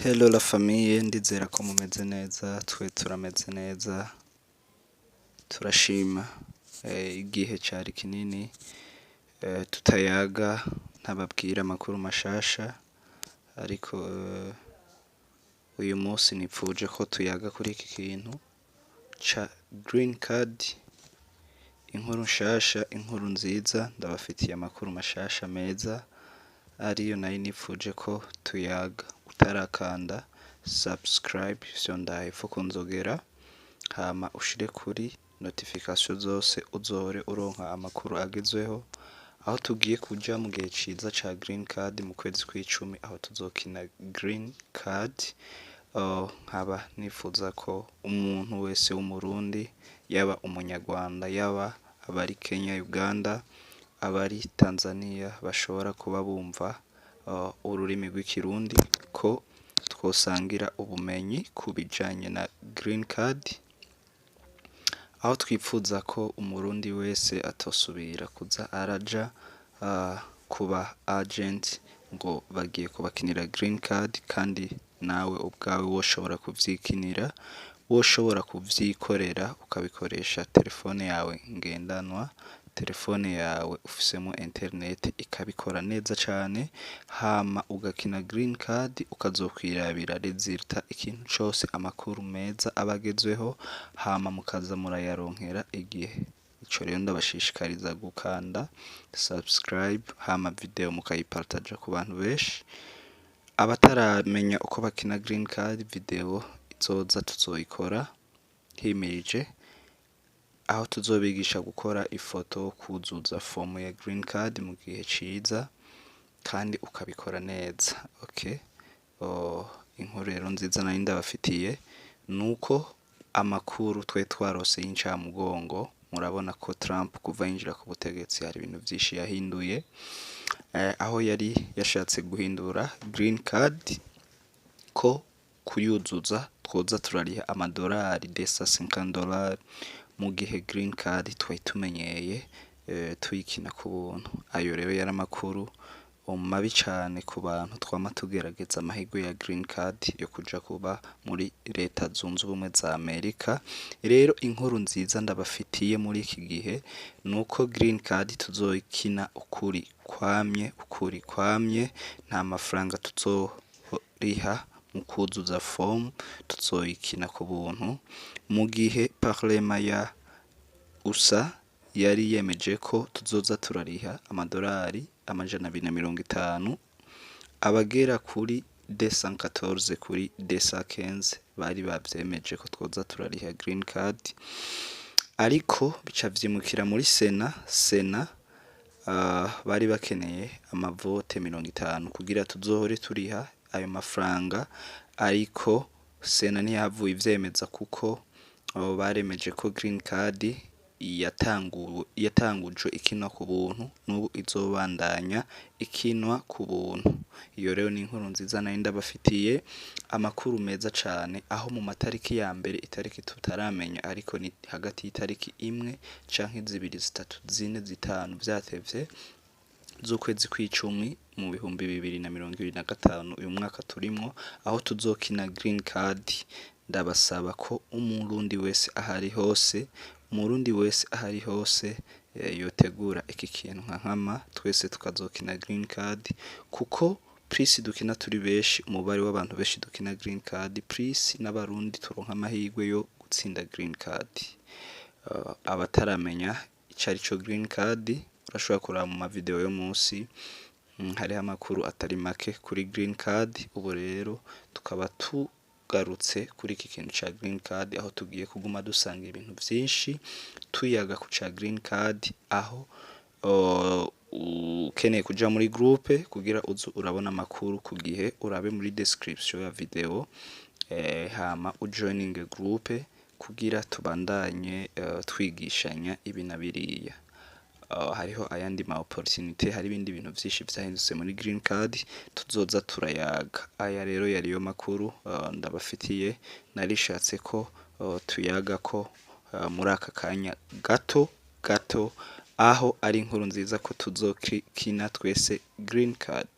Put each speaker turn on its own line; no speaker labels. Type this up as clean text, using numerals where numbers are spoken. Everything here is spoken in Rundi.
Hello la famille, ndizera ko mumeze neza, twe turameze neza, turashima. Igihe cari kinini tutayaga, ntababwira amakuru mashasha, ariko uyu munsi nipfuje ko tuyaga kuri iki kintu ca green card, inkuru nshasha, inkuru nziza. Ndabafitiye amakuru mashasha meza ariyo nari nipfuje ko tuyaga. Utarakanda subscribe, fyonda hepfo ku nzogera, hama ushire kuri notification zose, uzohore uronka amakuru agezweho, aho tugiye kuja mu gihe ciza ca green card mu kwezi kw'icumi, aho tuzokina green card. Nkaba nifuza ko umuntu wese w'Umurundi, yaba Umunyarwanda, yaba abari Kenya, Uganda, abari Tanzania bashobora kuba bumva ururimi rw'Ikirundi, ko twosangira ubumenyi ku bijanye na green card, aho twipfuza ko Umurundi wese atosubira kuza araja kuba agent ngo bagiye kubakinira green card, kandi nawe ubwawe woshobora kuvyikinira, woshobora kuvyikorera, ukabikoresha telefone yawe ngendanwa, telefone yawe ufisemo internet ikabikora neza cane, hama ugakina green card, ukazokwirabira résultat, ikintu cose, amakuru meza aba agezweho, hama mukaza murayaronkera igihe. Ico rero ndabashishikariza gukanda subscribe, hama video mukayipartaja ku bantu benshi abataramenya uko bakina green card. Video izoza tuzoyikora himirije, aho tuzobigisha gukora ifoto, kuzuza fomu ya green card mu gihe ciza kandi ukabikora neza. Okay, inkuru rero nziza nari ndabafitiye nuko amakuru twe twarose y'incamugongo, murabona ko Trump kuva yinjira ku butegetsi hari ibintu vyinshi yahinduye, aho yari yashatse guhindura green card, ko kuyuzuza twoza turariha amadolari 250 dollars, mu gihe green card twari tumenyeye tuyikina ku buntu. Ayo rero yari amakuru mabi cane ku bantu twama tugerageza amahirwe ya green card yo kuja kuba muri Leta Zunze Ubumwe za Amerika. Rero inkuru nziza ndabafitiye muri iki gihe nuko green card tuzoyikina ukuri kwamye, ukuri kwamye, nta mafaranga tuzoriha mu kuzuza form, tuzoyikina ku buntu, mu gihe parlement ya USA yari yemeje ko tuzoza turariha amadolari 250. Abagera kuri 214 kuri 215 bari bavyemeje ko twoza turariha green card, ariko bica vyimukira muri Sena. Sena bari bakeneye amavote 50 kugira tuzohore turiha ayo mafaranga, ariko Sena ntiyahavuye ivyemeza, kuko baremeje ko green card yatangujwe ikinwa ku buntu, n'ubu izobandanya ikinwa ku buntu. Iyo rero ni inkuru nziza nari ndabafitiye, amakuru meza cane, aho mu matariki ya mbere, itariki tutaramenya, ariko ni hagati y'itariki 1 canke 2, 3, 4, 5 vyatevye, z'ukwezi kw'icumi mu 2025, uyu mwaka turimwo, aho tuzokina green card. Ndabasaba ko Umurundi wese ahari hose, Umurundi wese ahari hose yotegura iki kintu nka nkama, twese tukazokina green card, kuko plus dukina turi benshi, umubare w'abantu benshi dukina green card, plus n'Abarundi turonka amahirwe yo gutsinda green card. Abataramenya ico arico green card, urashobora kuraba mu mavideo yo munsi, hariho amakuru atari make kuri green card. Ubu rero tukaba tugarutse kuri iki kintu ca green card, aho tugiye kuguma dusanga ibintu vyinshi tuyaga ku ca green card, aho ukeneye kuja muri groupe kugira uze urabona amakuru ku gihe, urabe muri description ya video, hama ujoininge groupe kugira tubandanye twigishanya ibi na biriya. Hariho ayandi ma opportunité, hari ibindi bintu vyinshi vyahindutse muri green card tuzoza turayaga. Aya rero yariyo makuru ndabafitiye, narishatse ko tuyaga ko muri aka kanya gato gato, aho ari inkuru nziza ko tuzokina twese green card.